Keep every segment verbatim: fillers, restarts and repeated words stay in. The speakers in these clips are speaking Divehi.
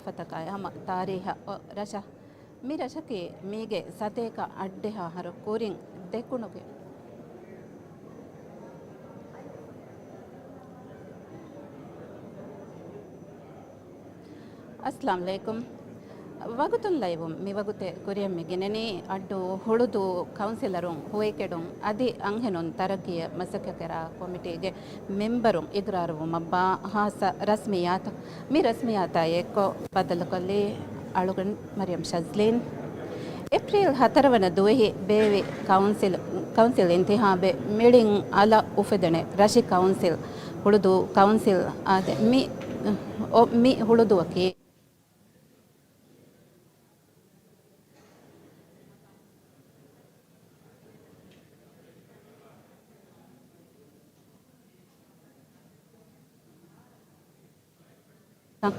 ފަތަކާއި ހަމަ ތާރީހަށް އޮ ރަށަށް. މި ރަށަކީ މީގެ ސަތޭކަ އަށްޑިހަ އަހަރު ކުރިން ދެކުނުގެ. އައްސަލާމް ޢަލައިކުމް. ވަގުތުން ލައިވުން މި ވަގުތެއް ކުރިއަށް މި ގިނަނީ އައްޑޫ ހުޅުދޫ ކައުންސިލަރުން ހުވައިކެޑުން އަދި އަންހެނުން ތަރައްޤީއަށް މަސައްކަތްކުރާ ކޮމިޓީގެ މެމްބަރުން އިގްރާރުވުމަށްބާ ހާއްސަ ރަސްމިއްޔާތު. މި ރަސްމިއްޔާތާ އެއްކޮށް ބައްދަލުކޮށްލީ އަޅުގަނޑު މަރިޔަމް ޝަޒްލީން. އޭޕްރީލް ހަތަރު ވަނަ ދުވަހު ބޭއްވި ކައުންސިލް، ކައުންސިލް އިންތިހާބެއް މިޅިން އަލަށް އުފެދުނެ ރަށި ކައުންސިލް، ހުޅުދޫ ކައުންސިލް އާދެ، މި، އޮ، މި ހުޅުދުއަކީ.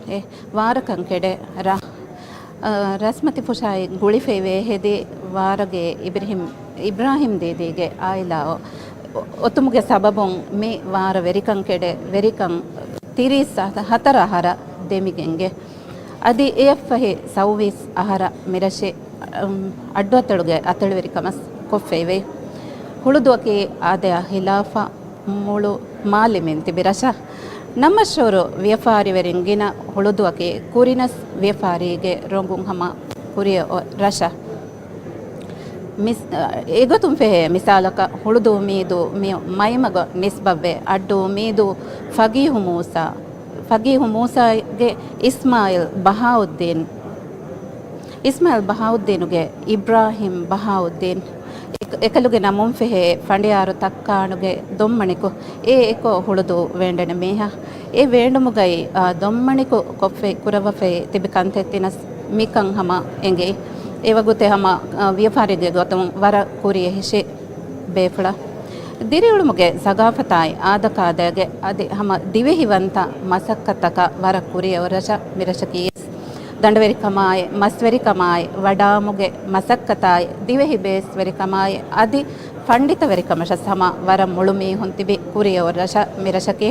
އެ ވާރަކަން ކެޑެ ރަ-، އަ، ރަސްމަތިފުށާއި ގުޅިފައިވޭ ހެދި ވާރަގެ އިބްރަހީމް، އިބްރާހީމް ދީދީގެ އާއިލާ އޮ-، އޮތުމުގެ ސަބަބުން މި ވާރަ ވެރިކަން ކެޑެ ވެރިކަން ތިރީސް ހަތަރު އަހަރަށް ދެމިގެންގެ. އަދި އެއަށްފަހި ސައުވީސް އަހަރަށް މިރަށި، އަ، އައްޑުއަތޮޅުގެ އަތޮޅުވެރިކަމަށް ކޮށްފައިވޭ. ހުޅުދުއަކީ އާދަޔާ ހިލާފަށް މުޅު މާލެ މިން ތިބި ރަށަށް. ނަމަށް ޝުރު ވިޔަފާރިވެރިން ގިނަ ހުޅުދުއަކީ ކުރިނަސް ވިޔަފާރީގެ ރޮނގުން ހަމަ ކުރިއަށް އޮތް ރަށަށް. މިސް-، އެގޮތުން ފެހޭ މިސާލަކަށް ހުޅުދޫ މީދޫ މި މައިމަގަށް ނިސްބަތްވެ އައްޑޫ މީދޫ ފަގީހު މޫސާ، ފަގީހު މޫސާގެ އިސްމާއިލް ބަހާއުއްދީން، އިސްމާއިލް ބަހާއުއްދީނުގެ އިބްރާހީމް ބަހާއުއްދީން، އެ-، އެކަލުގެ ނަމުން ފެހޭ ފަނޑިޔާރު ތައްކާނުގެ ދޮންމަނިކު، އެ އެކޮށް ހުޅުދޫ ވޭނޑެނެ މީހާ. އެ ވޭނޑުމުގައި، އާ، ދޮންމަނިކު ކޮށްފައި ކުރައްވަފައި ތިބި ކަންތައްތިނަސް މިކަން ހަމަ އެނގޭ. އެވަގުތެ ހަމަ، އާ، ވިޔަފާރީގެ ގޮތުން ވަރަށް ކުރިއެހިށި ބޭފުޅާ. ދިރިއުޅުމުގެ ސަގާފަތާއި އާދަކާދައިގެ އަދި ހަމަ ދިވެހިވަންތަ މަސައްކަތަކަށް ވަރަށް ކުރިއަށް ރަށަށް މިރަށަކީ. ދަނޑުވެރިކަމާއި، މަސްވެރިކަމާއި، ވަޑާމުގެ މަސައްކަތާއި، ދިވެހި ބޭސްވެރިކަމާއި، އަދި ފަންޑިތަވެރިކަމަށް ހަމަ ވަރަށް މޮޅު މީހުން ތިބި ކުރިއަށް ރަށަށް މިރަށަކީ.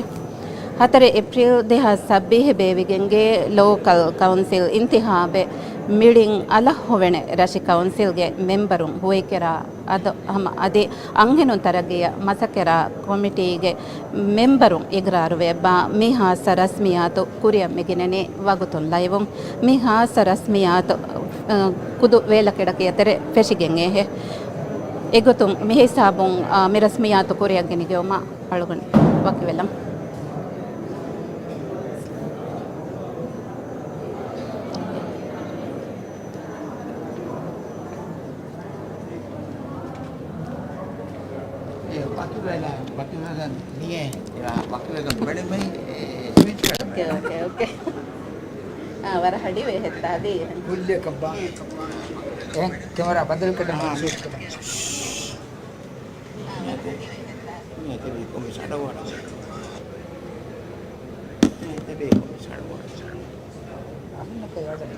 ހަތަރެއް އޭޕްރީލް ދެހާސް ސައްބީސް ބޭއްވިގެންގެ ލޯކަލް ކައުންސިލް އިންތިހާބެއް މިޅިން އަލަށް ހޮވެނެ ރަށި ކައުންސިލްގެ މެމްބަރުން ހުވައިކެރާ އަދި ހަމަ އަދި އަންހެނުން ތަރައްގީއަށް މަސައްކަތްކުރާ ކޮމިޓީގެ މެމްބަރުން އިގްރާރުވެ ބާ މި ހާއްސަ ރަސްމިއްޔާތު ކުރިއަށް މިގިނަނީ ވަގުތުން ލައިވުން. މި ހާއްސަ ރަސްމިއްޔާތު، އަ، ކުދު ވޭލަކިޔަތެރެ ފެށިގެން އެހެ. އެގޮތުން މިހިސާބުން، އަ، މި ރަސްމިއްޔާތު ކުރިއަށް ގެނެގެވުމަށް އަޅުގަނޑު ވަކިވެލަން. އެ، ވަކިވެލަން، ވަކިވެލަން ނިޔެ. އެ، ވަކިވެލަން ބެޅެމެ، އެ، ސްވިޗް ކަރަމެ. އޯކޭ، އޯކޭ، އޯކޭ. އާ، ވަރަށް ހަޑިވޭ ހެއްތާ ދީ. ކުއްލިއަކަށް ބާ. އެ، ކެމެރާ ބަދަލު ކޮށްލަން ސްވިޗް ކަރަމެ. ނެތެބޭ ކޮމިސް އަޑު އަޑު. ނެތެބޭ ކޮމިސް އަޑު އަޑު. އަހަންނަކަށް އަޑަން.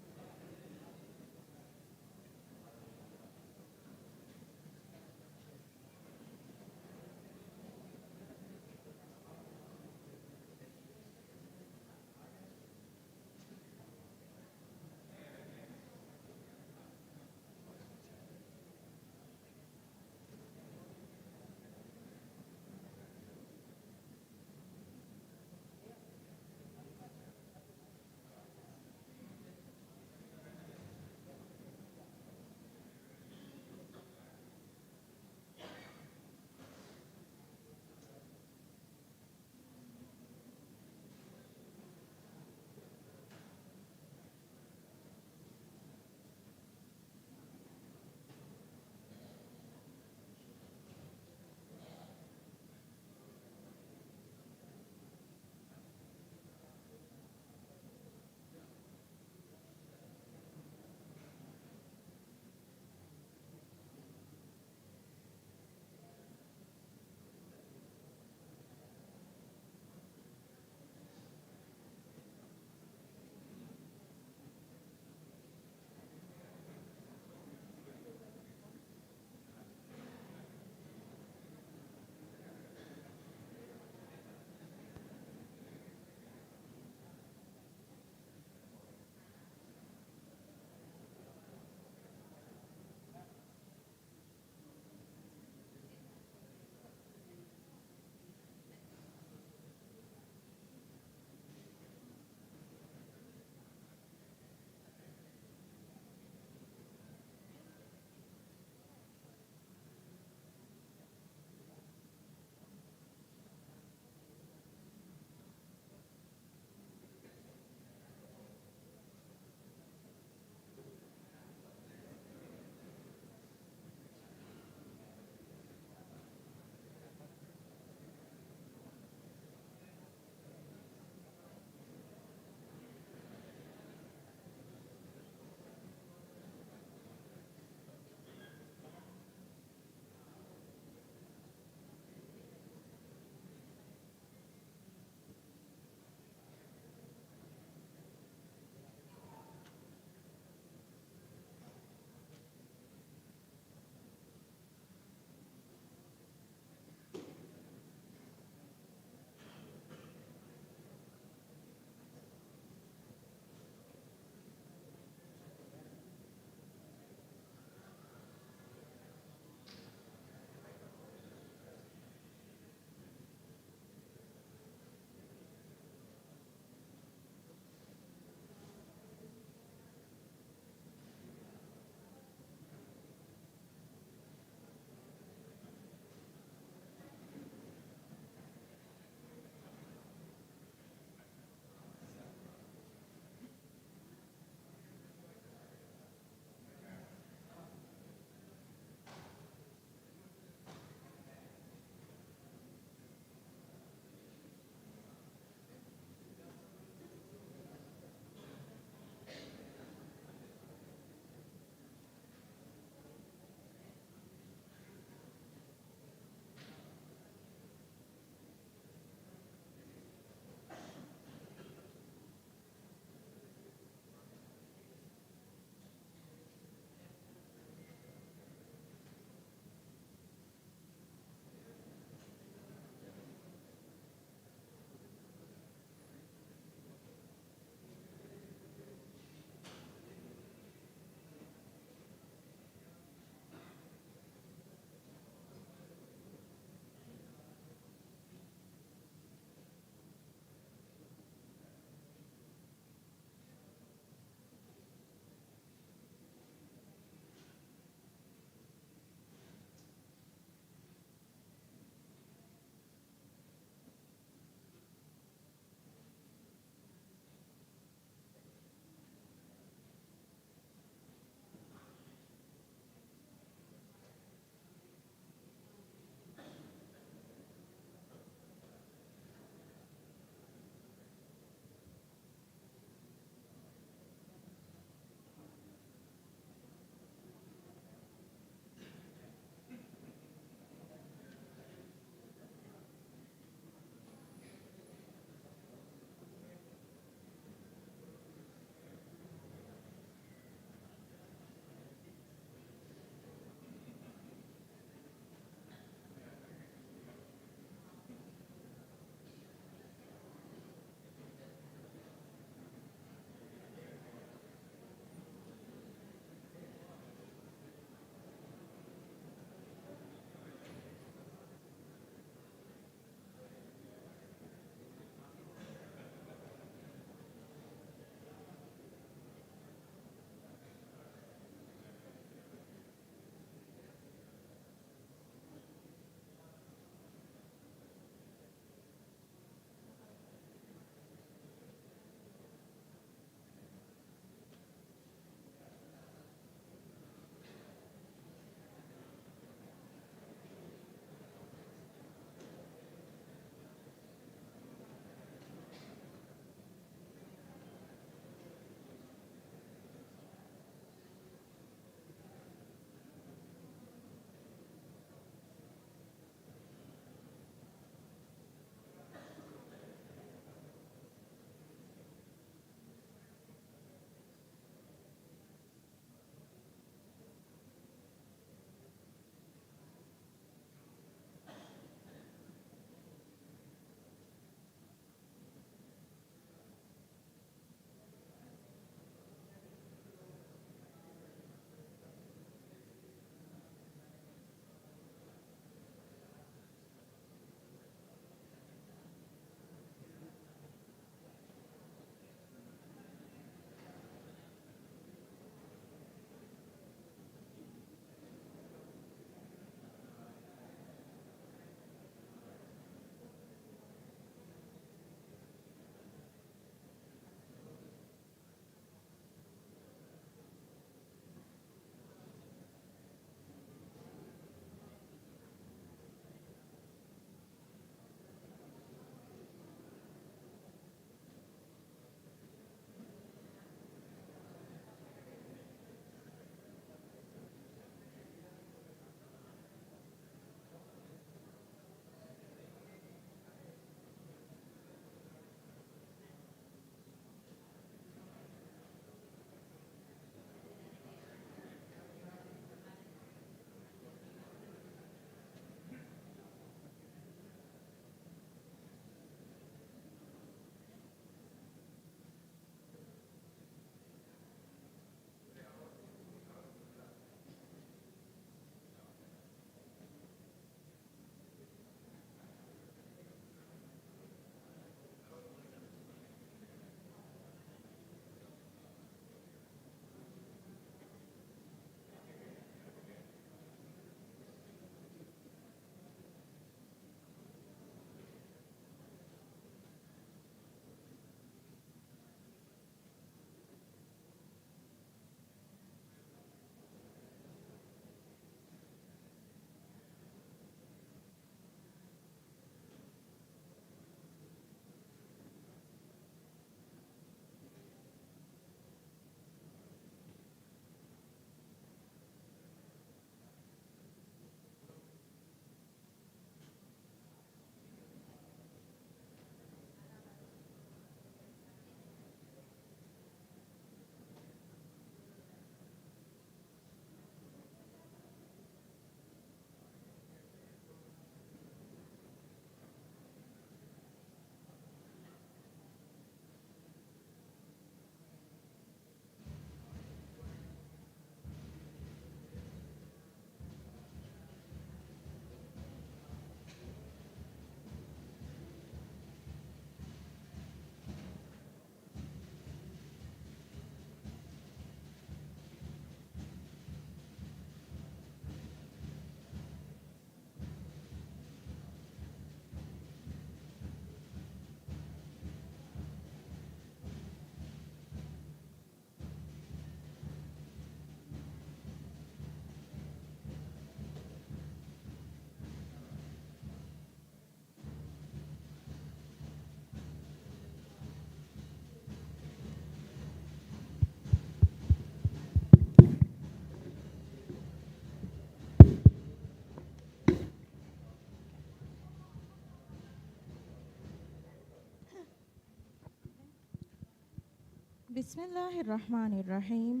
ބިސްމިއްލާހިއްރަޙްމާނިއްރަޙީމް.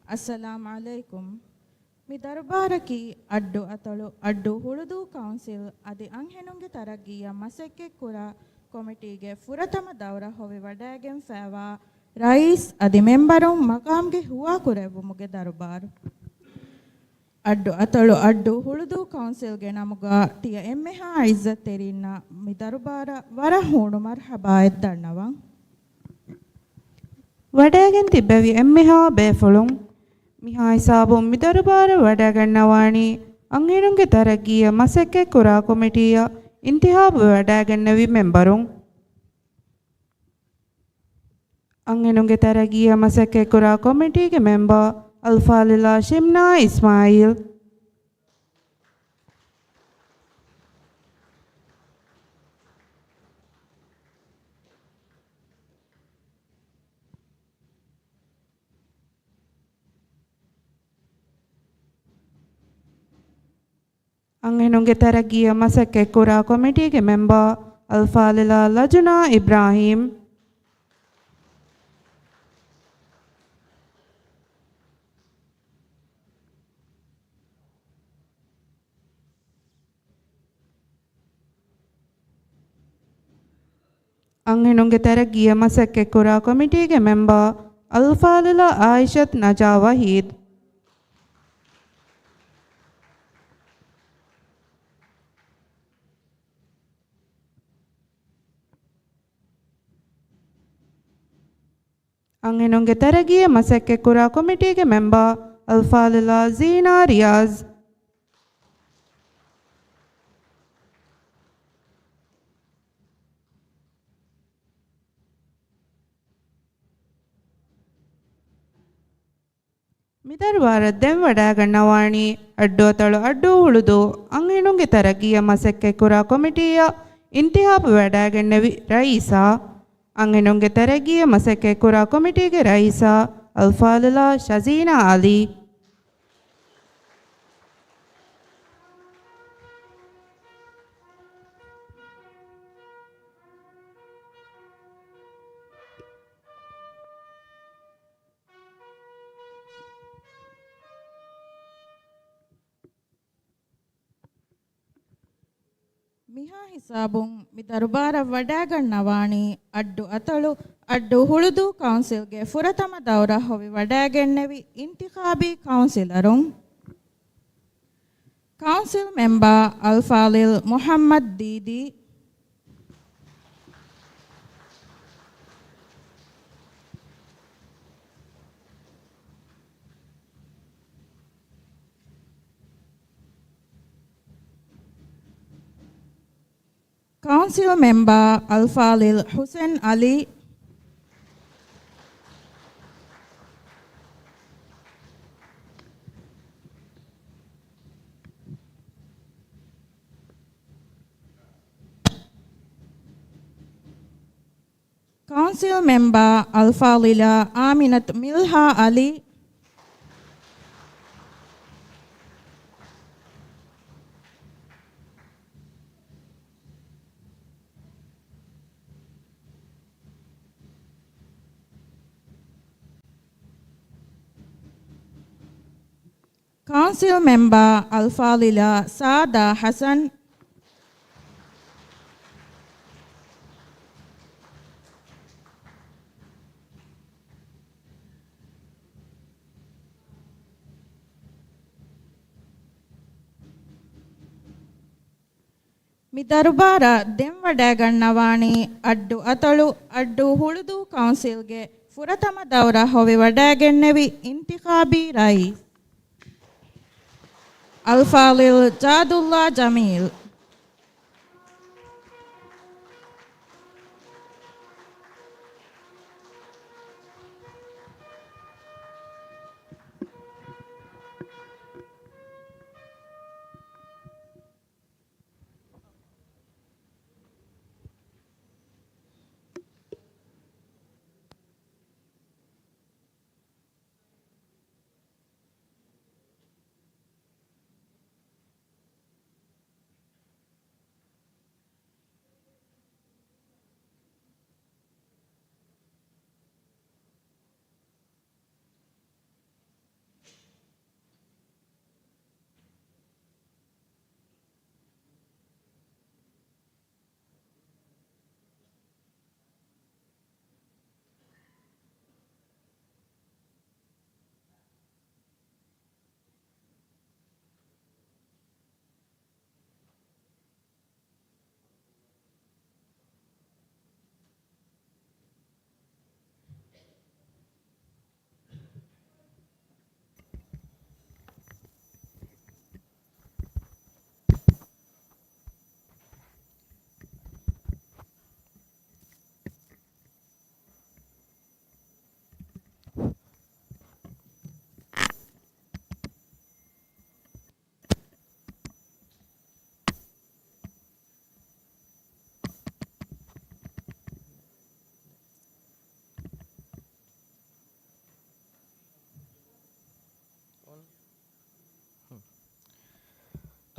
އައްސަލާމް ޢަލައިކުމް. މި ދަރުބާރަކީ އައްޑު އަތޮޅު އައްޑޫ ހުޅުދޫ ކައުންސިލް އަދި އަންހެނުންގެ ތަރައްގީއަށް މަސައްކަތްކުރާ ކޮމިޓީގެ ފުރަތަމަ ދައުރަ ހޮވިވަޑައިގެންފައިވާ ރައީސް އަދި މެމްބަރުން މަގާމްގެ ހުވާކުރެއްވުމުގެ ދަރުބާރު. އައްޑު އަތޮޅު އައްޑޫ ހުޅުދޫ ކައުންސިލްގެ ނަމުގަ ތިޔަ އެންމެހާ ޢިއްޒަތްތެރިންނަށް މި ދަރުބާރަށް ވަރަށް ހޫނު މަރްޙަބާއެއް ދަންނަވަން. ވަޑައިގެން ތިއްބެވި އެންމެހާ ބޭފުޅުން، މިހާ ހިސާބުން މި ދަރުބާރަށް ވަޑައިގަންނަވާނީ އަންހެނުންގެ ތަރައްގީއަށް މަސައްކަތްކުރާ ކޮމިޓީއަށް އިންތިޚާބުވެވަޑައިގެންނެވި މެމްބަރުން. އަންހެނުންގެ ތަރައްގީއަށް މަސައްކަތްކުރާ ކޮމިޓީގެ މެމްބަރ އަލްފާޟިލާ ޝިމްނާ އިސްމާޢީލް. އަންހެނުންގެ ތަރައްގީއަށް މަސައްކަތްކުރާ ކޮމިޓީގެ މެމްބަރ އަލްފާޟިލާ ލަޖުނާ އިބްރާހީމް. އަންހެނުންގެ ތަރައްގީއަށް މަސައްކަތްކުރާ ކޮމިޓީގެ މެމްބަރ އަލްފާޟިލާ އާއިޝަތު ނަޖާ ވަޙީދު. އަންހެނުންގެ ތަރައްގީއަށް މަސައްކަތްކުރާ ކޮމިޓީގެ މެމްބަރ އަލްފާޟިލާ ޒީނާ ރިޔާޒް. މި ދަރުބާރަށް ދެން ވަޑައިގަންނަވާނީ އައްޑު އަތޮޅު އައްޑޫ ހުޅުދޫ އަންހެނުންގެ ތަރައްގީއަށް މަސައްކަތްކުރާ ކޮމިޓީއަށް އިންތިޚާބުވެވަޑައިގެންނެވި ރައީސާ. އަންހެނުންގެ ތަރައްގީއަށް މަސައްކަތްކުރާ ކޮމިޓީގެ ރައީސާ އަލްފާޟިލާ ޝަޒީނާ ޢަލީ. މިހާ ހިސާބުން މި ދަރުބާރަށް ވަޑައިގަންނަވާނީ އައްޑު އަތޮޅު އައްޑޫ ހުޅުދޫ ކައުންސިލްގެ ފުރަތަމަ ދައުރަށް ހޮވި ވަޑައިގެންނެވި އިންތިޚާބީ ކައުންސިލަރުން. ކައުންސިލް މެމްބަރ އަލްފާޟިލް މުޙައްމަދު ދީދީ. ކައުންސިލް މެމްބަރ އަލްފާޟިލް ޙުސެން ޢަލީ. ކައުންސިލް މެމްބަރ އަލްފާޟިލާ އާމިނަތު މިލްހާ ޢަލީ. ކައުންސިލް މެމްބަރ އަލްފާޟިލާ ސާދާ ޙަސަން. މި ދަރުބާރަށް ދެން ވަޑައިގަންނަވާނީ އައްޑު އަތޮޅު އައްޑޫ ހުޅުދޫ ކައުންސިލްގެ ފުރަތަމަ ދައުރަށް ހޮވި ވަޑައިގެންނެވި އިންތިޚާބީ ރައީސް އަލްފާޟިލް ޖާދުﷲ ޖަމީލް.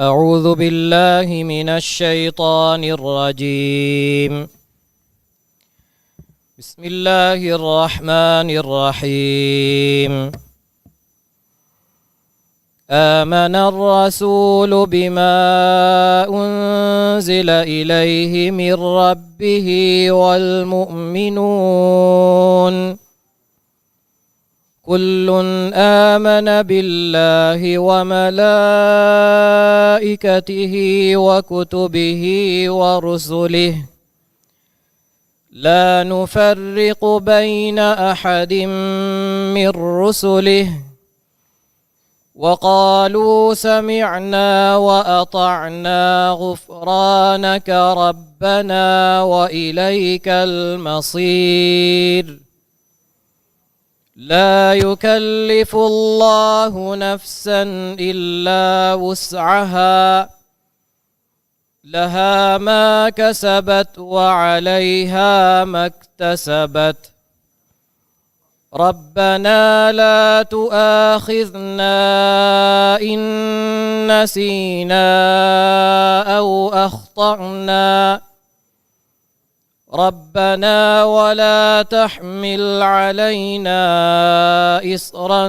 أعوذ بالله من الشيطان الرجيم. بسم الله الرحمن الرحيم. آمن الرسول بما أنزل إليه من ربه والمؤمنون. كل آمن بالله وملائكته وكتبه ورسله لا نفرق بين أحد من رسله وقالوا سمعنا وأطعنا غفرانك ربنا وإليك المصير. لا يكلف الله نفسا إلا وسعها، لها ما كسبت وعليها ما اكتسبت. ربنا لا تؤاخذنا إن نسينا أو أخطأنا. ربنا ولا تحمل علينا إصرا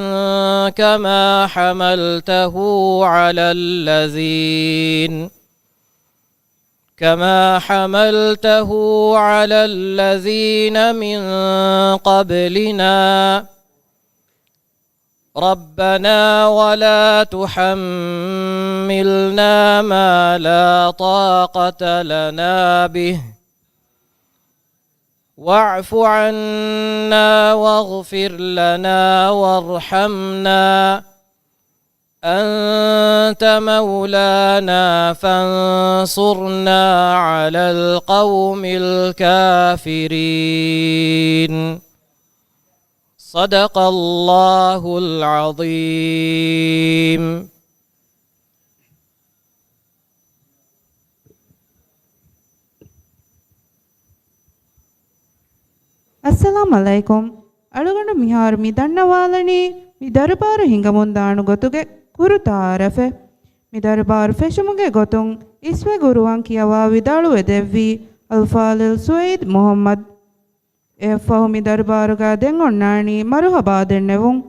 كما حملته على الذين، كما حملته على الذين من قبلنا. ربنا ولا تحملنا ما لا طاقة لنا به، واعف عنا واغفر لنا وارحمنا، أنت مولانا فانصرنا على القوم الكافرين. صدق الله العظيم. އައްސަލާމް ޢަލައިކުމް. އަޅުގަނޑު މިހާރު މި ދަންނަވާލަނީ، މި ދަރުބާރު ހިނގަމުންދާނު ގޮތުގެ ކުރު ތަޢާރަފެއް. މި ދަރުބާރު ފެށުމުގެ ގޮތުން އިސްވެ ގުރުއަން ކިޔަވާ ވިދާޅުވެ ދެއްވީ އަލްފާޟިލް ސުޢައިދު މުޙައްމަދު. އެއަށްފަހު މި ދަރުބާރުގަ ދެން އޮންނާނީ މަރުޙަބާ ދެންނެވުން.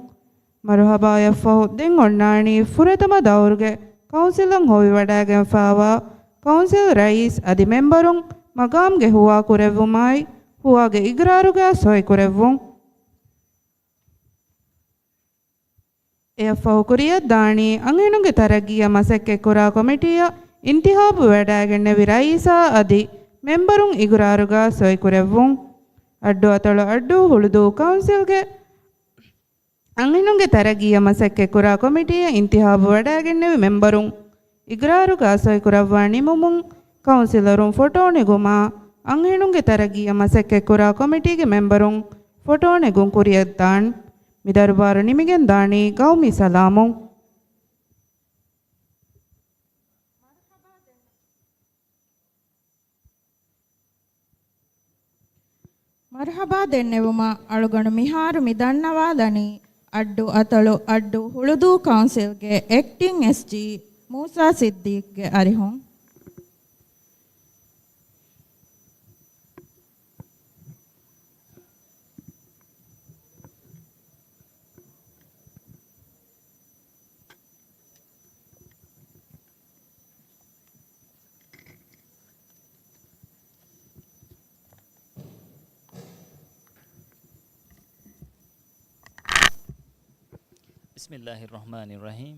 މަރުޙަބާއަށްފަހު ދެން އޮންނާނީ ފުރަތަމަ ދައުރުގެ ކައުންސިލަށް ހޮވިވަޑައިގެންފާވާ ކައުންސިލް ރައީސް އަދި މެމްބަރުން މަގާމްގެ ހުވާ ކުރެއްވުމާއި، ހުވާގެ އިގްރާރުގަ ސޮއިކުރެއްވުން. އެއަށްފަހު ކުރިއަށްދާނީ އަންހެނުންގެ ތަރައްގީއަށް މަސައްކަތްކުރާ ކޮމިޓީއަށް އިންތިޚާބު ވެވަޑައިގެންނެވި ރައީސާ އަދި މެމްބަރުން އިގްރާރުގަ ސޮއިކުރެއްވުން. އައްޑު އަތޮޅު އައްޑޫ ހުޅުދޫ ކައުންސިލްގެ އަންހެނުންގެ ތަރައްގީއަށް މަސައްކަތްކުރާ ކޮމިޓީއަށް އިންތިޚާބު ވަޑައިގެންނެވި މެމްބަރުން އިގްރާރުގަ ސޮއިކުރައްވާ ނިމުމުން، ކައުންސިލަރުން ފޮޓޯ ނެގުމާ، އަންހެނުންގެ ތަރައްގީއަށް މަސައްކަތްކުރާ ކޮމިޓީގެ މެމްބަރުން ފޮޓޯ ނެގުން ކުރިއަށްދާން. މި ދަރުބާރު ނިމިގެންދާނީ ގައުމީ ސަލާމުން. މަރުޙަބާ ދެންނެވުމަށް އަޅުގަނޑު މިހާރު މި ދަންނަވާލަނީ، އައްޑު އަތޮޅު އައްޑޫ ހުޅުދޫ ކައުންސިލްގެ އެކްޓިން އެސްޖީ މޫސާ ސިއްދީޤްގެ އަރިހުން. بسم الله الرحمن الرحيم.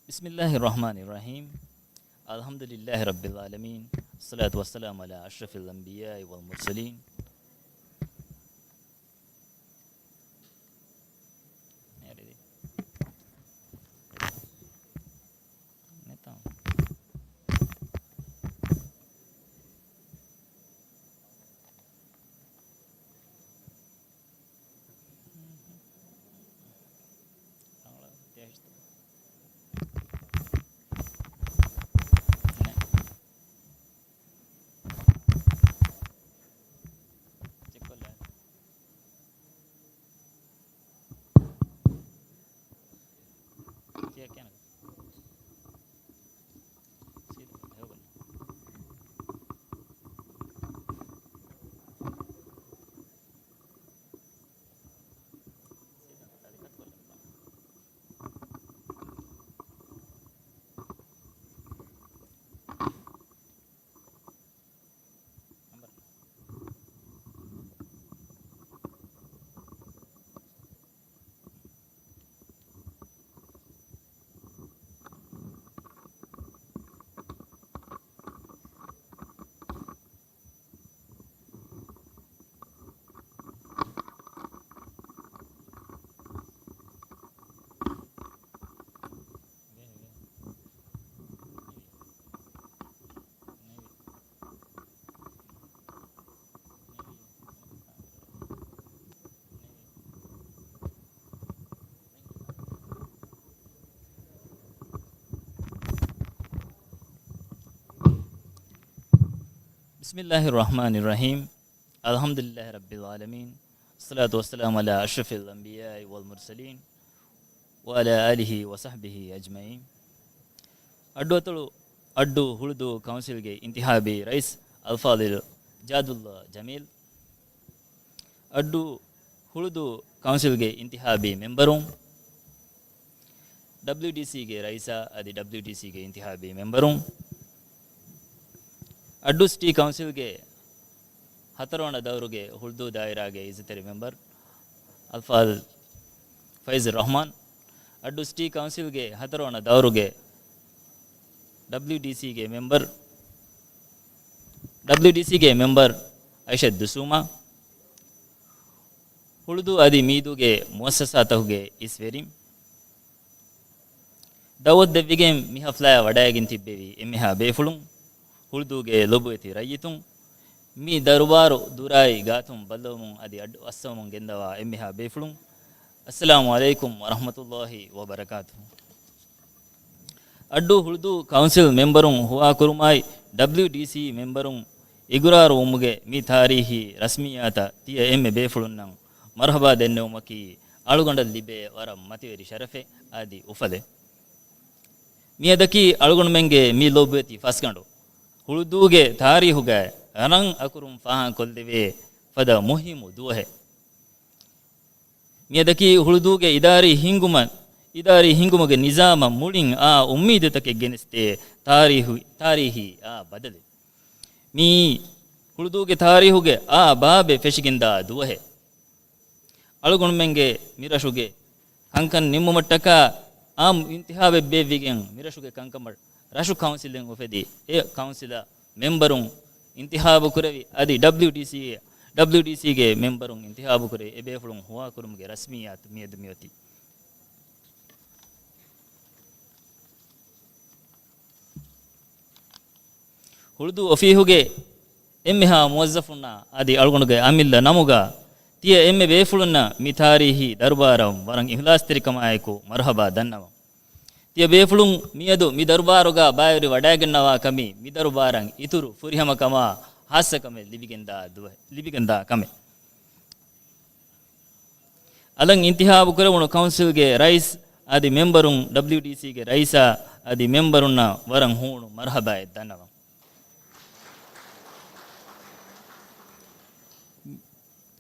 بسم الله الرحمن الرحيم. الحمد لله رب العالمين. الصلاة والسلام على أشرف الأنبياء والمرسلين. بسم الله الرحمن الرحيم. الحمد لله رب العالمين. الصلاة والسلام على أشرف الأنبياء والمرسلين وعلى آله وصحبه أجمعين. އައްޑު އަތޮޅު އައްޑު ހުޅުދޫ ކައުންސިލްގެ އިންތިހާބީ ރައީސް އަލްފާޟިލް ޖާދުﷲ ޖަމީލް، އައްޑު ހުޅުދޫ ކައުންސިލްގެ އިންތިހާބީ މެމްބަރުން، ޑަބްލިއުޑީސީގެ ރައީސާ އަދި ޑަބްލިއުޑީސީގެ އިންތިހާބީ މެމްބަރުން، އައްޑު ސިޓީ ކައުންސިލްގެ ހަތަރުވަނަ ދައުރުގެ ހުޅުދޫ ދާއިރާގެ އިއްޒަތްތެރި މެމްބަރު އަލްފާޟިލް ފައިޒުއްރަޙްމާން، އައްޑު ސިޓީ ކައުންސިލްގެ ހަތަރުވަނަ ދައުރުގެ ޑަބްލިއުޑީސީގެ މެމްބަރު، ޑަބްލިއުޑީސީގެ މެމްބަރު އައިޝަތު ދުސޫމާ، ހުޅުދޫ އަދި މީދޫގެ މުއައްސަސާތަކުގެ އިސްވެރިން، ދައުވަތު ދެއްވިގެން މި ހަފްލާއަށް ވަޑައިގެން ތިއްބެވި އެންމެހާ ބޭފުޅުން، ހުޅުދޫގެ ލޮބުވެތި ރައްޔިތުން، މި ދަރުބާރު ދުރާއި ގާތުން ބައްލަވަމުން އަދި އައްޑު އައްސަވަމުން ގެންދަވާ އެންމެހާ ބޭފުޅުން، އައްސަލާމު ޢަލައިކުމް ވަރަޙްމަތުﷲ ވަބަރަކާތުހު. އައްޑޫ ހުޅުދޫ ކައުންސިލް މެމްބަރުން ހުވާކުރުމާއި، ޑަބްލިއުޑީސީ މެމްބަރުން އިގުރާރުވުމުގެ މި ތާރީހީ ރަސްމިއްޔާތަށް ތިޔަ އެންމެ ބޭފުޅުންނަށް މަރުޙަބާ ދެންނެވުމަކީ އަޅުގަނޑަށް ލިބޭ ވަރަށް މަތިވެރި ޝަރަފެއް އަދި އުފަލެއް. މިއަދަކީ އަޅުގަނޑުމެންގެ މި ލޮބުވެތި ފަސްގަނޑު ހުޅުދޫގެ ތާރީހުގައި ރަނގަޅު އަކުރުން ފާހަގަކޮށްލެވޭ ފަދަ މުހިއްމު ދުވަހެއް. މިއަދަކީ ހުޅުދޫގެ އިދާރީ ހިންގުމަށް، އިދާރީ ހިންގުމުގެ ނިޒާމަށް މުޅިން އާ އުއްމީދުތަކެއް ގެނެސްދޭ ތާރީހު، ތާރީހީ އާ ބަދަލެއް. މިއީ ހުޅުދޫގެ ތާރީހުގެ އާ ބާބެއް ފެށިގެންދާ ދުވަހެއް. އަޅުގަނޑުމެންގެ މިރަށުގެ ކަންކަން ނިންމުމަށްޓަކާ އާއްމު އިންތިހާބެއް ބޭއްވިގެން މިރަށުގެ ކަންކަމަށް ރަށު ކައުންސިލެއް އުފެދި، އެ ކައުންސިލަށް މެމްބަރުން އިންތިހާބުކުރެވި، އަދި ޑަބްލިއުޑީސީ، ޑަބްލިއުޑީސީގެ މެމްބަރުން އިންތިހާބުކުރެވި އެބޭފުޅުން ހުވާކުރުމުގެ ރަސްމިއްޔާތު މިއަދު މިއޮތީ. ހުޅުދޫ އޮފީހުގެ އެންމެހާ މުވައްޒަފުންނާ އަދި އަޅުގަނޑުގެ އަމިއްލަ ނަމުގަ ތިޔަ އެންމެ ބޭފުޅުންނަށް މި ތާރީހީ ދަރުބާރަށް ވަރަށް އިހުލާސްތެރިކަމާއެކު މަރުޙަބާ ދަންނަވަން. ތިޔަ ބޭފުޅުން މިއަދު މި ދަރުބާރުގަ ބައިވެރިވަޑައިގަންނަވާ ކަމީ މި ދަރުބާރަށް އިތުރު ފުރިހަމަކަމާ ހާއްސަކަމެއް ލިބިގެންދާ ދުވަ-، ލިބިގެންދާ ކަމެއް. އަލަށް އިންތިހާބު ކުރެވުނު ކައުންސިލްގެ ރައީސް އަދި މެމްބަރުން، ޑަބްލިއުޑީސީގެ ރައީސާ އަދި މެމްބަރުންނަށް ވަރަށް ހޫނު މަރުޙަބާއެއް ދަންނަވަން.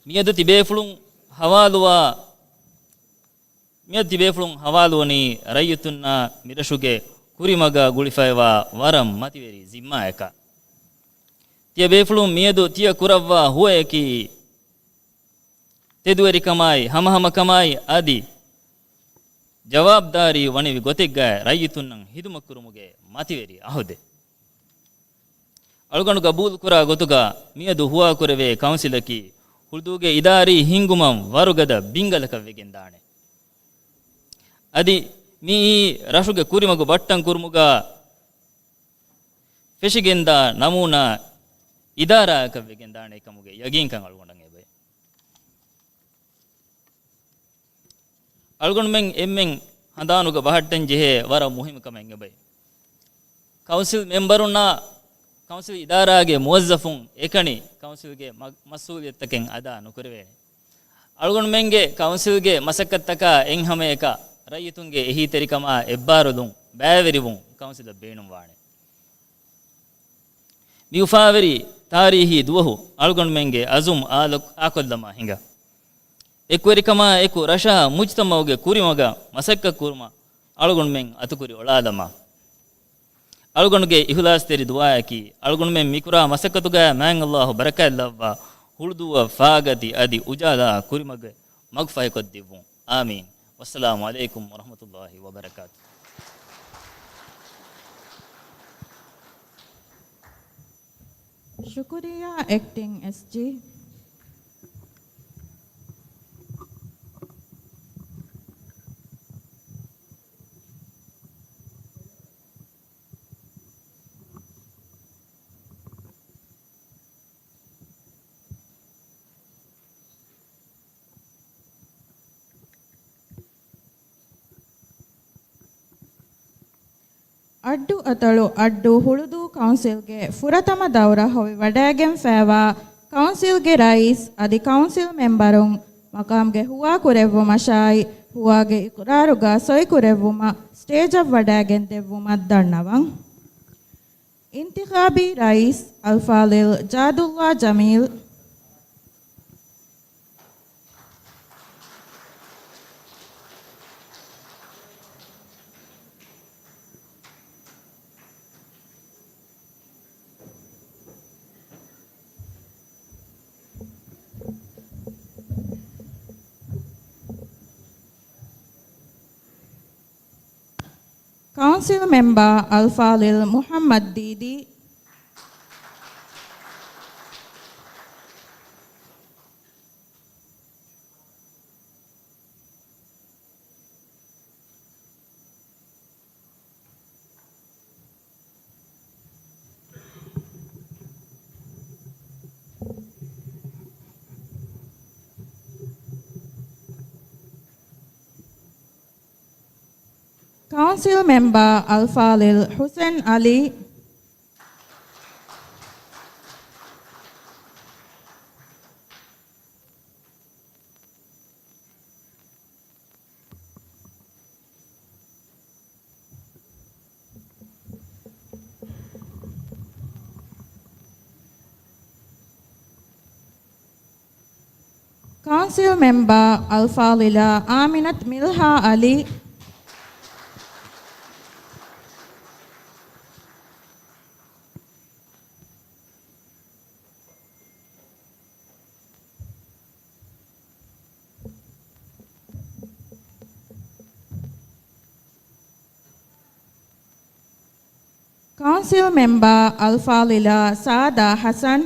މިއަދު ތިބޭފުޅުން ހަވާލުވާ، މިއަދު ތިބޭފުޅުން ހަވާލުވަނީ ރައްޔިތުންނާ މިރަށުގެ ކުރިމަގަށް ގުޅިފައިވާ ވަރަށް މަތިވެރި ޒިންމާއަކަށް. ތިޔަބޭފުޅުން މިއަދު ތިޔަ ކުރައްވާ ހުވަޔަކީ، ތެދުވެރިކަމާއި، ހަމަހަމަކަމާއި އަދި ޖަވާބުދާރީ ވަނިވި ގޮތެއްގައި ރައްޔިތުންނަށް ހިދުމަތްކުރުމުގެ މަތިވެރި އަހުދެއް. އަޅުގަނޑު ގަބޫލުކުރާ ގޮތުގަ މިއަދު ހުވާކުރެވޭ ކައުންސިލަކީ ހުޅުދޫގެ އިދާރީ ހިންގުމަށް ވަރުގަދަ ބިންގަލަކަށް ވެގެންދާނެ. އަދި މިއީ ރަށުގެ ކުރިމަގު ބައްޓަން ކުރުމުގަ ފެށިގެންދާ ނަމޫނާ އިދާރާއަކަށް ވެގެންދާނެ ކަމުގެ ޔަގީންކަން އަޅުގަނޑަށް އެބައި. އަޅުގަނޑުމެން އެންމެން ހަނދާނުގަ ބަހައްޓަން ޖެހޭ ވަރަށް މުހިންމު ކަމެއް އެބައި. ކައުންސިލް މެމްބަރުންނާ ކައުންސިލް އިދާރާގެ މުވައްޒަފުން އެކަނި ކައުންސިލްގެ މަ-، މަސްއޫލިއްޔަތުތަކެއް އަދާ ނުކުރެވޭނެ. އަޅުގަނޑުމެންގެ ކައުންސިލްގެ މަސައްކަތްތަކާ އެއްހަމައަކަށް ރައްޔިތުންގެ އެހީތެރިކަމާ އެއްބާރުލުން ބައިވެރިވުން ކައުންސިލަށް ބޭނުންވާނެ. މި އުފާވެރި ތާރީހީ ދުވަހު އަޅުގަނޑުމެންގެ އަޒުމް އާލޮކް އާކޮށްލަމާ ހިނގާ. އެކުވެރިކަމާ އެކު ރަށާ މުޖްތަމަޢުގެ ކުރިމަގަށް މަސައްކަތްކުރުމަށް އަޅުގަނޑުމެން އަތުކުރި އޮޅާލަމާ. އަޅުގަނޑުގެ އިހުލާސްތެރި ދުޢާއަކީ، އަޅުގަނޑުމެން މިކުރާ މަސައްކަތުގައި މާތް ﷲ ބަރަކާތްލައްވާ، ހުޅުދޫއަށް ފާގަތި އަދި އުޖާލާ ކުރިމަގެއް މަގުފަހިކޮށްދެއްވުން. އާމީން. ވައްސަލާމު ޢަލައިކުމް ވަރަޙްމަތުﷲ ވަބަރަކާތުހު. ޝުކުރިއްޔާ، އެކްޓިން އެސްޖީ. އައްޑޫ އަތޮޅު އައްޑޫ ހުޅުދޫ ކައުންސިލްގެ ފުރަތަމަ ދައުރަ ހޮވިވަޑައިގެންފައިވާ ކައުންސިލްގެ ރައީސް އަދި ކައުންސިލް މެމްބަރުން މަޤާމްގެ ހުވާކުރެއްވުމަށާއި، ހުވާގެ އިޤްރާރުގަ ސޮއިކުރެއްވުމަށް ސްޓޭޖަށް ވަޑައިގެންދެއްވުމަށް ދަންނަވަން. އިންތިޚާބީ ރައީސް އަލްފާޟިލް ޖާދުﷲ ޖަމީލް. ކައުންސިލް މެމްބާ އަލްފާޟިލް މުޙައްމަދު ދީދީ. ކައުންސިލް މެމްބާ އަލްފާޟިލް ޙުސެން ޢަލީ. ކައުންސިލް މެމްބާ އަލްފާޟިލާ އާމިނަތު މިލްހާ ޢަލީ. ކައުންސިލް މެމްބާ އަލްފާޟިލާ ސާދާ ޙަސަން.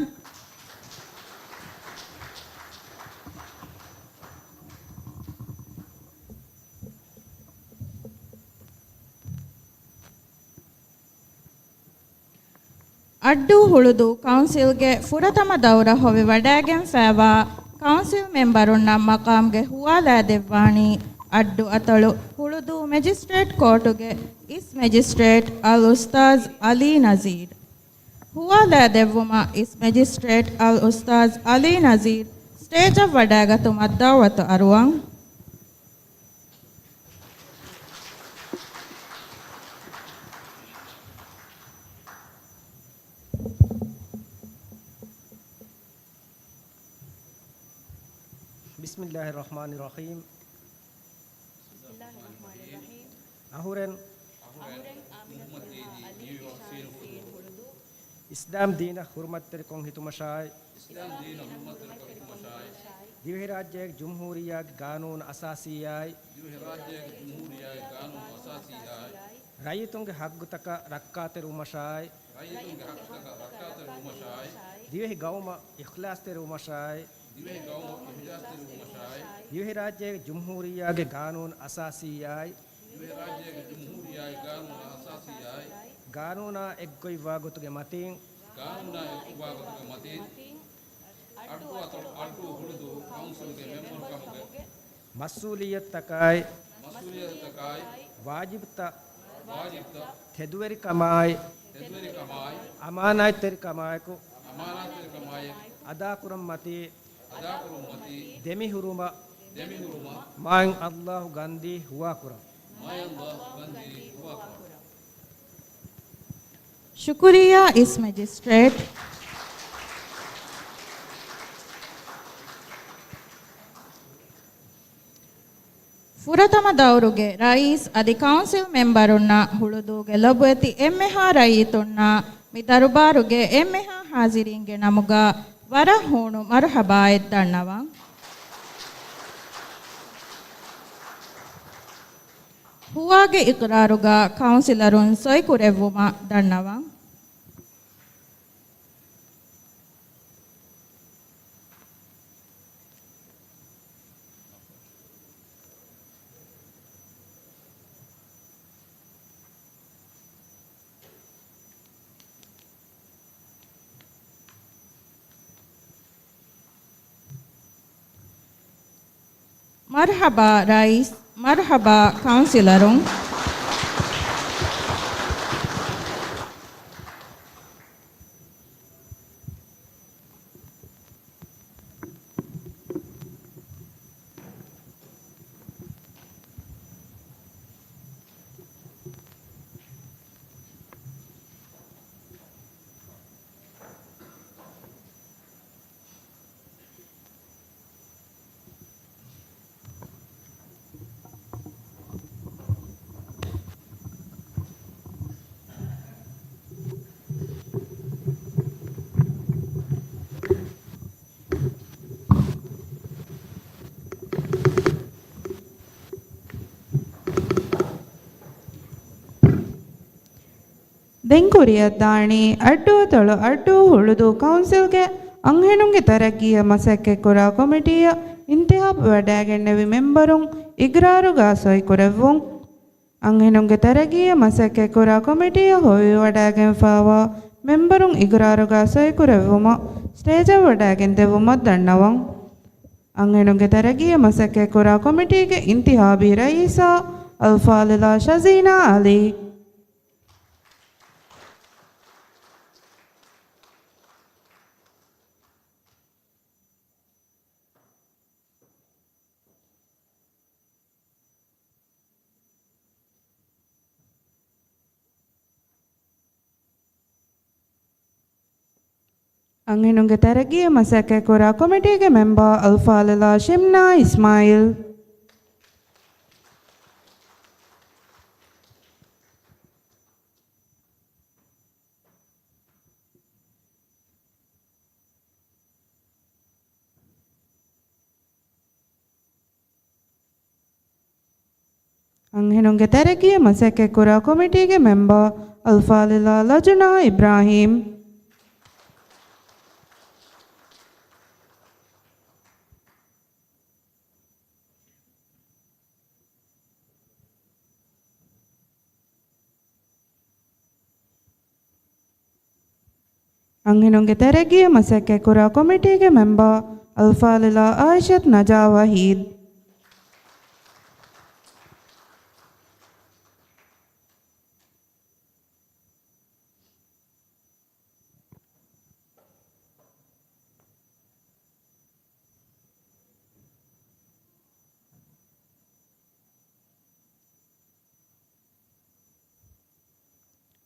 އައްޑޫ ހުޅުދޫ ކައުންސިލްގެ ފުރަތަމަ ދައުރަ ހޮވި ވަޑައިގެންފައިވާ ކައުންސިލް މެމްބަރުންނަށް މަޤާމްގެ ހުވާލައިދެއްވާނީ އައްޑޫ އަތޮޅު ހުޅުދޫ މެޖިސްޓްރޭޓް ކޯޓުގެ އިސް މެޖިސްޓްރޭޓް އަލްއުސްތާޛް ޢަލީ ނަޒީރު. ހުވާލައިދެއްވުމަށް އިސް މެޖިސްޓްރޭޓް އަލްއުސްތާޛް ޢަލީ ނަޒީރު ސްޓޭޖަށް ވަޑައިގަތުމަށް ދަޢުވަތު އަރުވަން. ބިސްމިއްލާހި ރަޙްމާނި ރަޙީމް. އަހުރެން އިސްލާމް ދީނަށް ހުރުމަތްތެރިކޮށް ހިތުމަށާއި، ދިވެހިރާއްޖޭގެ ޖުމްހޫރިއްޔާގެ ގާނޫނު އަސާސީއާއި، ރައްޔިތުންގެ ހައްގުތަކަށް ރައްކާތެރިވުމަށާއި، ދިވެހި ގައުމަށް އިޚްލާޞްތެރިވުމަށާއި، ދިވެހިރާއްޖޭގެ ޖުމްހޫރިއްޔާގެ ގާނޫނު އަސާސީއާއި، ގާނޫނާ އެއްގޮތްވާ ގޮތުގެ މަތީން، މަސްއޫލިއްޔަތުތަކާއި، ވާޖިބްތައް، ތެދުވެރިކަމާއި، އަމާނާތްތެރިކަމާއެކު، އަދާކުރަން މަތީ، ދެމިހުރުމަށް، މާތް ﷲ ގަންދީ ހުވާކުރަން. ޝުކުރިއްޔާ އިސް މެޖިސްޓްރޭޓް. ފުރަތަމަ ދައުރުގެ ރައީސް އަދި ކައުންސިލް މެމްބަރުންނަށް ހުޅުދޫގެ ލޮބުވެތި އެންމެހާ ރައްޔިތުންނާ މި ދަރުބާރުގެ އެންމެހާ ހާޒިރީންގެ ނަމުގަ ވަރަށް ހޫނު މަރުޙަބާއެއް ދަންނަވަން. ހުވާގެ އިޤްރާރުގަ ކައުންސިލަރުން ސޮއިކުރެއްވުމަށް ދަންނަވަން. މަރުޙަބާ ރައީސް، މަރުޙަބާ ކައުންސިލަރުން. ދެން ކުރިއަށްދާނީ އައްޑުއަތޮޅު އައްޑޫ ހުޅުދޫ ކައުންސިލްގެ އަންހެނުންގެ ތަރައްގީއަށް މަސައްކަތްކުރާ ކޮމިޓީއަށް އިންތިހާބު ވަޑައިގެންނެވި މެމްބަރުން އިގްރާރުގާ ސޮއިކުރެއްވުން. އަންހެނުންގެ ތަރައްގީއަށް މަސައްކަތްކުރާ ކޮމިޓީއަށް ހޮވިވަޑައިގެންފާވާ މެމްބަރުން އިގްރާރުގާ ސޮއިކުރެއްވުމަށް ސްޓޭޖަށް ވަޑައިގެން ދެއްވުމަށް ދަންނަވަން. އަންހެނުންގެ ތަރައްގީއަށް މަސައްކަތްކުރާ ކޮމިޓީގެ އިންތިހާބީ ރައީސާ އަލްފާޟިލާ ޝަޒީނާ އަލީ. އަންހެނުންގެ ތަރައްގީއަށް މަސައްކަތްކުރާ ކޮމިޓީގެ މެމްބާ އަލްފާޟިލާ ޝިމްނާ އިސްމާއީލް. އަންހެނުންގެ ތަރައްގީއަށް މަސައްކަތްކުރާ ކޮމިޓީގެ މެމްބާ އަލްފާޟިލާ ލަޖުނާ އިބްރާހީމް. އަންހެނުންގެ ތަރައްގީއަށް މަސައްކަތްކުރާ ކޮމިޓީގެ މެމްބާ އަލްފާޟިލާ އާއިޝަތު ނަޖާ ވަހީދު.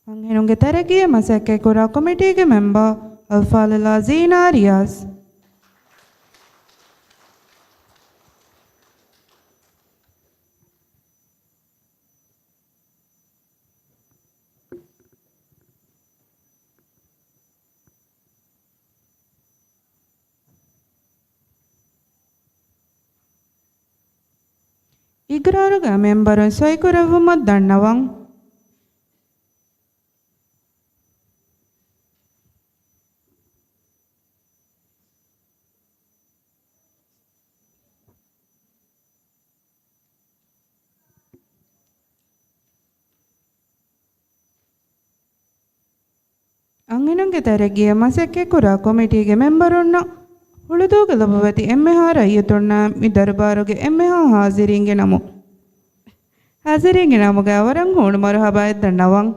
އަންހެނުންގެ ތަރައްގީއަށް މަސައްކަތްކުރާ ކޮމިޓީގެ މެމްބާ އަލްފާޟިލާ ޒީނާ ރިޔާޒް. އިގްރާރުގެ މެމްބަރުން ސޮއިކުރެއްވުމަށް ދަންނަވަން. އަންހެނުންގެ ތަރައްގީއަށް މަސައްކަތްކުރާ ކޮމިޓީގެ މެމްބަރުންނަށް ހުޅުދޫގެ ލޮބުވެތި އެންމެހާ ރައްޔިތުންނަށް މި ދަރުބާރުގެ އެންމެހާ ހާޒިރީންގެ ނަމު، ހާޒިރީންގެ ނަމުގައި ވަރަށް ހޫނު މަރުޙަބާއެއް ދަންނަވަން.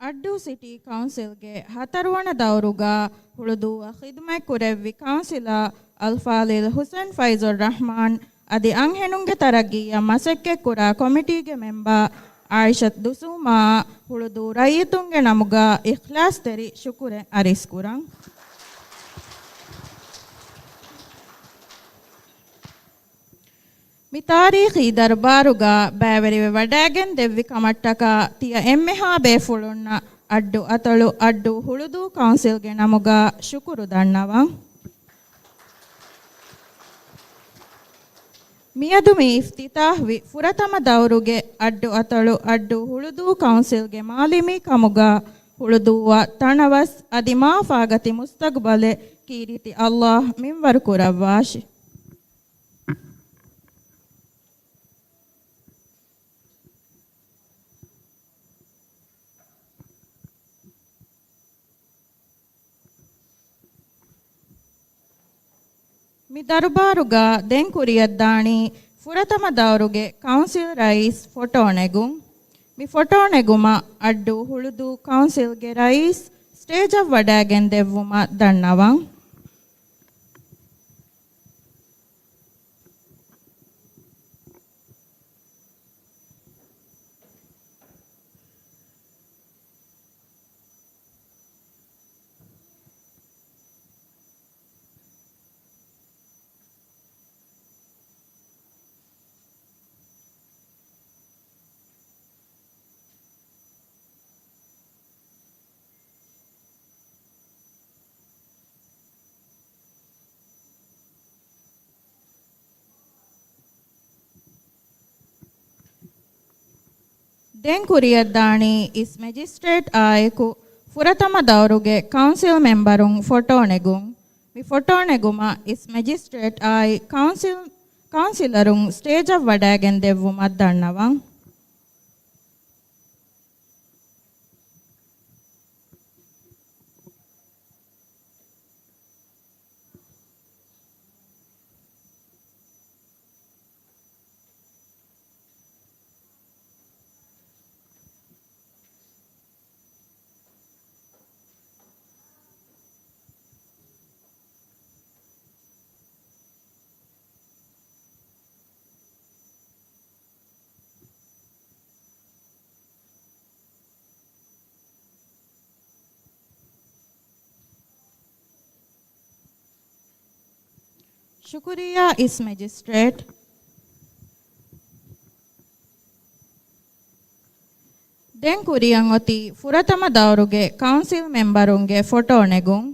އައްޑޫ ސިޓީ ކައުންސިލްގެ ހަތަރުވަނަ ދައުރުގަ ހުޅުދޫއަށް ޚިދުމަތްކުރެއްވި ކައުންސިލަރ އަލްފާޟިލް ޙުސައިން ފައިޒުއްރަޙްމާން އަދި އަންހެނުންގެ ތަރައްގީއަށް މަސައްކަތްކުރާ ކޮމިޓީގެ މެމްބަރ އާއިޝަތު ދުސޫމާއަށް ހުޅުދޫ ރައްޔިތުންގެ ނަމުގަ އިޚްލާޞްތެރި ޝުކުރެއް އަރިސްކުރަން. މި ތާރީޚީ ދަރުބާރުގަ ބައިވެރިވެ ވަޑައިގެން ދެއްވި ކަމަށްޓަކާ ތިޔަ އެންމެހާ ބޭފުޅުންނަށް އައްޑު އަތޮޅު އައްޑޫ ހުޅުދޫ ކައުންސިލްގެ ނަމުގަ ޝުކުރު ދަންނަވަން. މިއަދު މި އިފްތިތާޙްވި ފުރަތަމަ ދައުރުގެ އައްޑު އަތޮޅު އައްޑޫ ހުޅުދޫ ކައުންސިލްގެ މާލެމީ ކަމުގަ ހުޅުދޫއަށް ތަނަވަސް އަދި މާ ފާގަތި މުސްތަގުބަލެއް ކީރިތި ﷲ މިންވަރު ކުރައްވާށި. މި ދަރުބާރުގަ ދެން ކުރިއަށްދާނީ ފުރަތަމަ ދައުރުގެ ކައުންސިލް ރައީސް ފޮޓޯ ނެގުން. މި ފޮޓޯ ނެގުމަށް އައްޑޫ ހުޅުދޫ ކައުންސިލްގެ ރައީސް ސްޓޭޖަށް ވަޑައިގެން ދެއްވުމަށް ދަންނަވަން. ދެން ކުރިއަށްދާނީ އިސް މެޖިސްޓްރޭޓް އާއެކު ފުރަތަމަ ދައުރުގެ ކައުންސިލް މެމްބަރުން ފޮޓޯ ނެގުން. މި ފޮޓޯ ނެގުމަށް އިސް މެޖިސްޓްރޭޓް އާއި ކައުންސިލް، ކައުންސިލަރުން ސްޓޭޖަށް ވަޑައިގެން ދެއްވުމަށް ދަންނަވަން. ޝުކުރިއްޔާ އިސް މެޖިސްޓްރޭޓް. ދެން ކުރިއަށް އޮތީ ފުރަތަމަ ދައުރުގެ ކައުންސިލް މެމްބަރުންގެ ފޮޓޯ ނެގުން.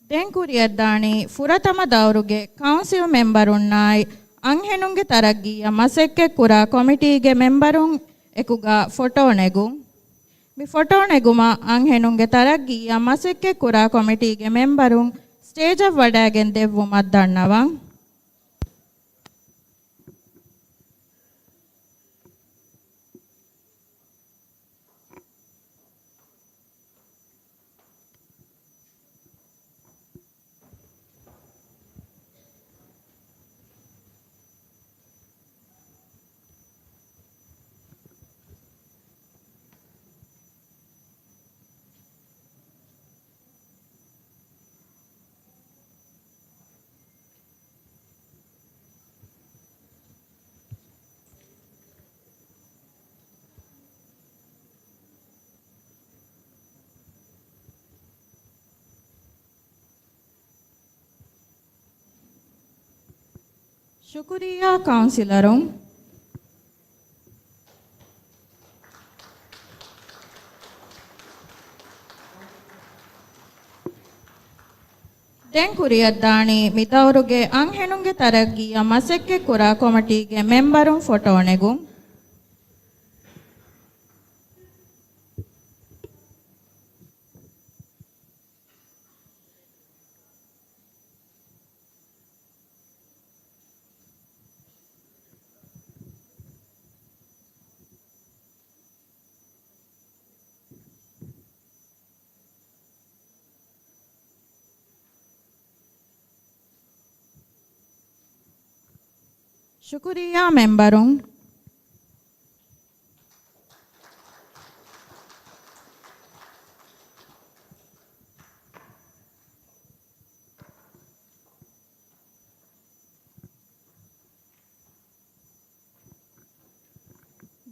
ދެން ކުރިއަށްދާނީ ފުރަތަމަ ދައުރުގެ ކައުންސިލް މެމްބަރުންނާއި އަންހެނުންގެ ތަރައްގީއަށް މަސައްކަތްކުރާ ކޮމިޓީގެ މެމްބަރުން އެކުގަ ފޮޓޯ ނެގުން. މި ފޮޓޯ ނެގުމަށް އަންހެނުންގެ ތަރައްގީއަށް މަސައްކަތްކުރާ ކޮމިޓީގެ މެމްބަރުން ސްޓޭޖަށް ވަޑައިގެން ދެއްވުމަށް ދަންނަވަން. ޝުކުރިއްޔާ ކައުންސިލަރުން. ދެން ކުރިއަށްދާނީ މި ދައުރުގެ އަންހެނުންގެ ތަރައްގީއަށް މަސައްކަތްކުރާ ކޮމިޓީގެ މެމްބަރުން ފޮޓޯ ނެގުން. ޝުކުރިއްޔާ މެމްބަރުން.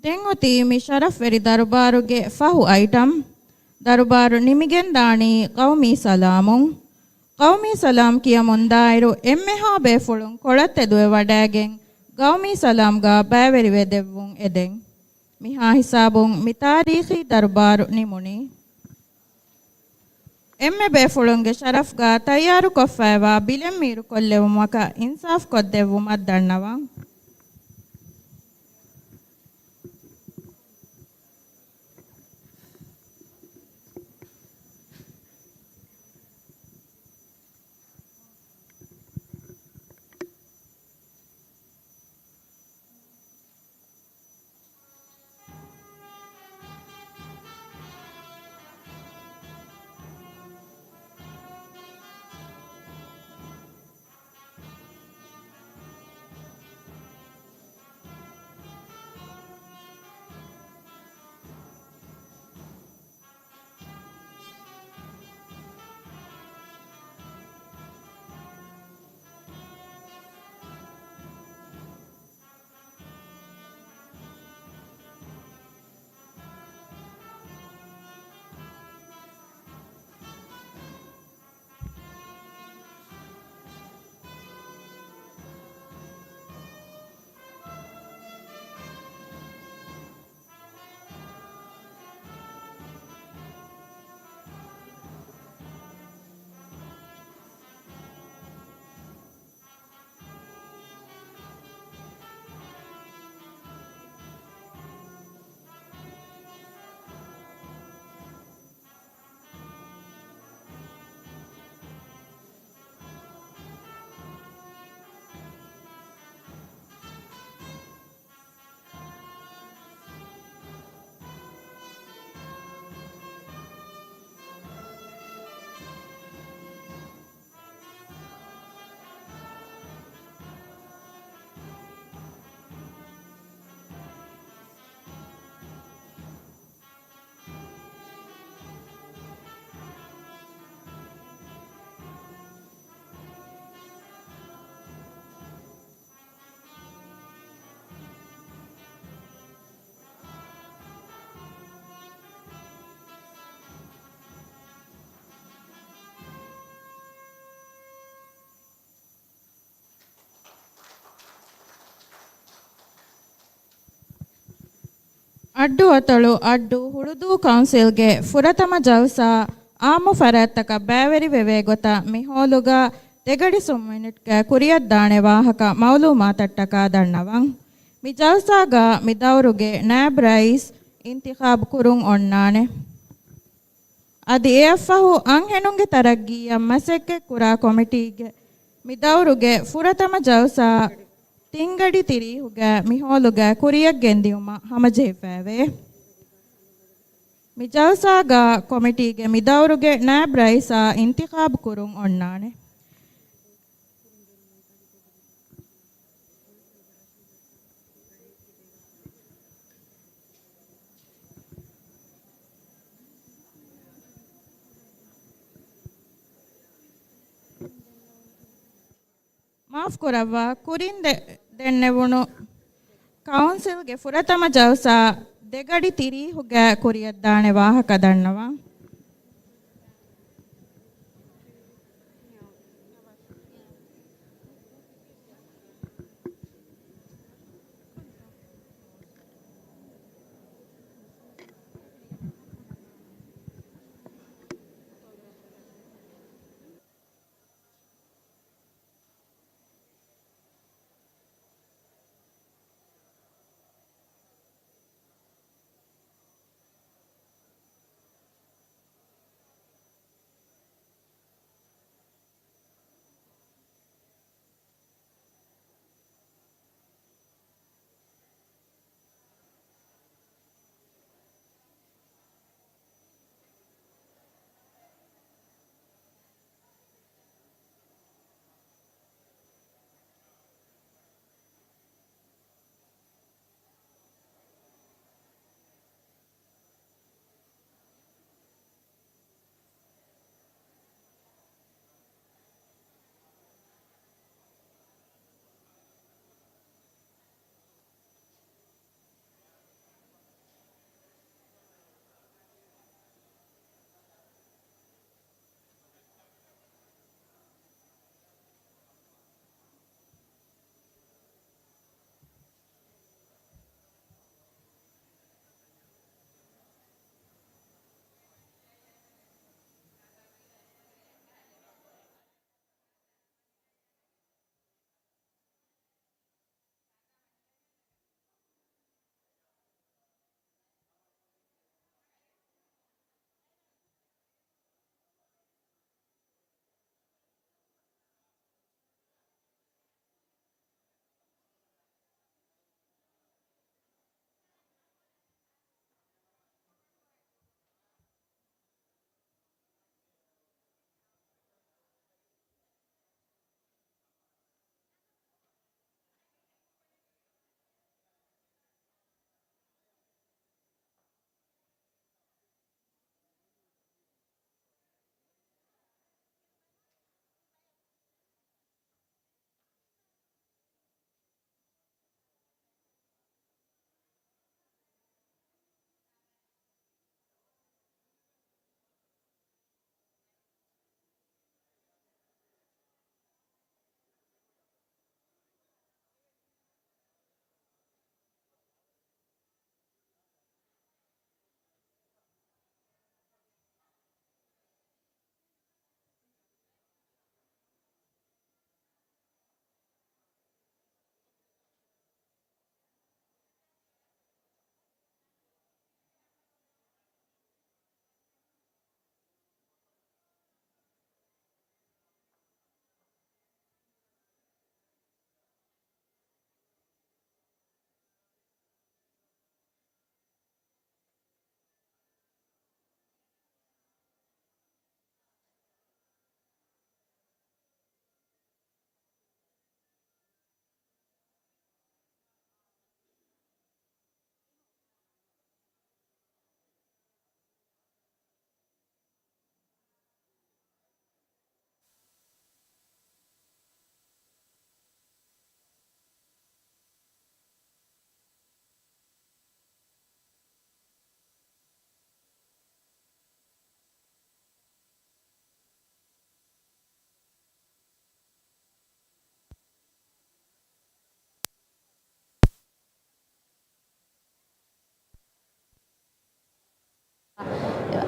ދެން އޮތީ މި ޝަރަފްވެރި ދަރުބާރުގެ ފަހު އައިޓަމް. ދަރުބާރު ނިމިގެންދާނީ ޤައުމީ ސަލާމުން. ޤައުމީ ސަލާމް ކިޔަމުންދާއިރު، އެންމެހާ ބޭފުޅުން ކޮޅަށް ތެދުވެ ވަޑައިގެން، ޤައުމީ ސަލާމްގަ ބައިވެރިވެ ދެއްވުން އެދެން. މިހާ ހިސާބުން މި ތާރީޚީ ދަރުބާރު ނިމުނީ. އެންމެ ބޭފުޅުންގެ ޝަރަފްގަ ތައްޔާރުކޮށްފައިވާ ބިލެއް މީރުކޮށްލެވުމަކަށް އިންސާފް ކޮށްދެއްވުމަށް ދަންނަވަން. އައްޑު އަތޮޅު އައްޑު ހުޅުދޫ ކައުންސިލްގެ ފުރަތަމަ ޖަލްސާ އާއްމު ފަރާތްތަކަށް ބައިވެރިވެވޭ ގޮތަށް މި ހޯލުގަ ދެގަޑި ސުން މިނިޓްގަ ކުރިއަށްދާނެ ވާހަކަ މައުލޫމާތަށްޓަކާ ދަންނަވަން. މި ޖަލްސާގަ މި ދައުރުގެ ނާއިބް ރައީސް އިންތިޚާބު ކުރުން އޮންނާނެ. އަދި އެއަށްފަހު އަންހެނުންގެ ތަރައްގީއަށް މަސައްކަތްކުރާ ކޮމިޓީގެ މި ދައުރުގެ ފުރަތަމަ ޖަލްސާ ތިންގަޑި ތިރީހުގަ މި ހޯލުގަ ކުރިއަށް ގެންދިއުމަށް ހަމަޖެހިފައިވޭ. މި ޖަލްސާގަ ކޮމިޓީގެ މި ދައުރުގެ ނާއިބް ރައީސާ އިންތިޚާބު ކުރުން އޮންނާނެ. މާފްކުރައްވާ، ކުރިން ދެ-، ދެންނެވުނު ކައުންސިލްގެ ފުރަތަމަ ޖަލްސާ ދެގަޑި ތިރީހުގަ ކުރިއަށްދާނެ ވާހަކަ ދަންނަވަން.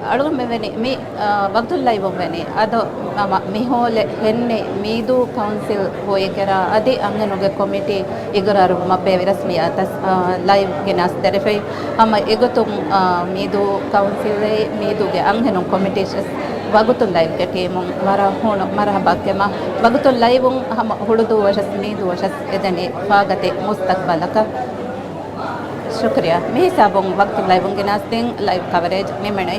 އަޅުގަނޑުމެން ވެނި މި، އާ، ވަގުތުލް ލައިވުން ވެނި އަދު މި ހޯލެއް ހެންނެ މީދޫ ކައުންސިލް ހޯއިކެރާ އަދި އަންހެނުންގެ ކޮމިޓީ އިގުރާރުވުމަށް ބޭއްވި ރަސްމިއްޔާތަށް، އާ، ލައިވް ގެނެސް ދެރަފައި. ހަމަ އެގޮތުން، އާ، މީދޫ ކައުންސިލްއެއް މީދޫގެ އަންހެނުން ކޮމިޓީސް ވަގުތުލް ލައިވްގެ ޓީމުން ވަރަށް ހޫނު މަރުހަބާ ކެމާ ވަގުތުލް ލައިވުން ހަމަ ހުޅުދޫވަށަސް މީދޫވަށަސް އެދެނީ ފާގަތި މުސްތަގްބަލަކަށް. ޝުކްރިޔާ. މި ހިސާބުން ވަގުތުލް ލައިވުން ގެނާސްދިން ލައިވް ކަވަރޭޖް ނިމެނެ.